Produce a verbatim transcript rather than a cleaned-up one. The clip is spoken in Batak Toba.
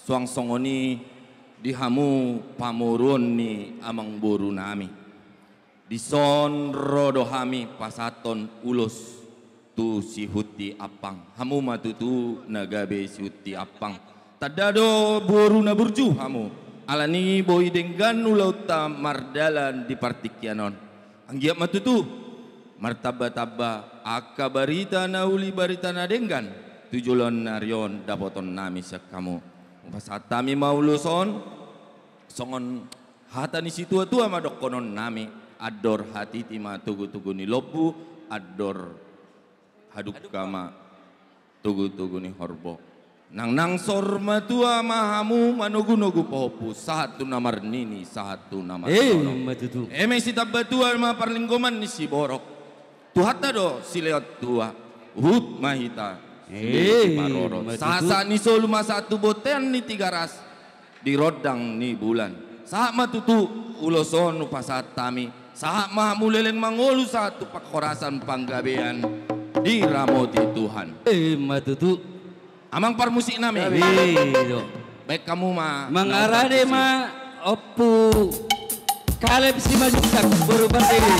Suang songon i di hamu pamoruon ni amangboru nami. Dison ro do hami pasahathon ulos tu si Huti Ampang. Hamu ma tutu na gabe si Huti Ampang. Tanda do boru na burju hamu. Alani boi denggan ulaonta mardalan di partingkian on. Anggiat ma tutu martamba-tamba angka barita na uli, barita na denggan tu joloan ni ari on dapoton nami sian hamu. Hupasahat hami ma ulos on songon hata ni situa-tua ma dohonon nami: Andor hatiti ma togu-togu ni lombu, andor hadungka ma togu-togu ni horbo. Nangnang saur matua ma hamu manogu-nogu pahompu, sahat tu na marnini, sahat tu na marnono. Emma tutu. Eme sitamba tua ma parlinggoman ni siborok. Tuhanta do silehon tua, huhut ma hita silehon siparorot. Emma tutu. Sahat-sahat ni solu ma sahat tu bontean ni Tigaras di rondang ni bulan. Sahat ma tutu ulos on hupasahat hami, sahat ma hamu leleng mangolu sahat tu panghorasan panggabean diramoti Tuhan. Emma tutu. Amang parmusik nami. Emma tutu. Baen hamu ma. Mangarade ma Ompu Kaleb Simanjuntak, boru Pardede.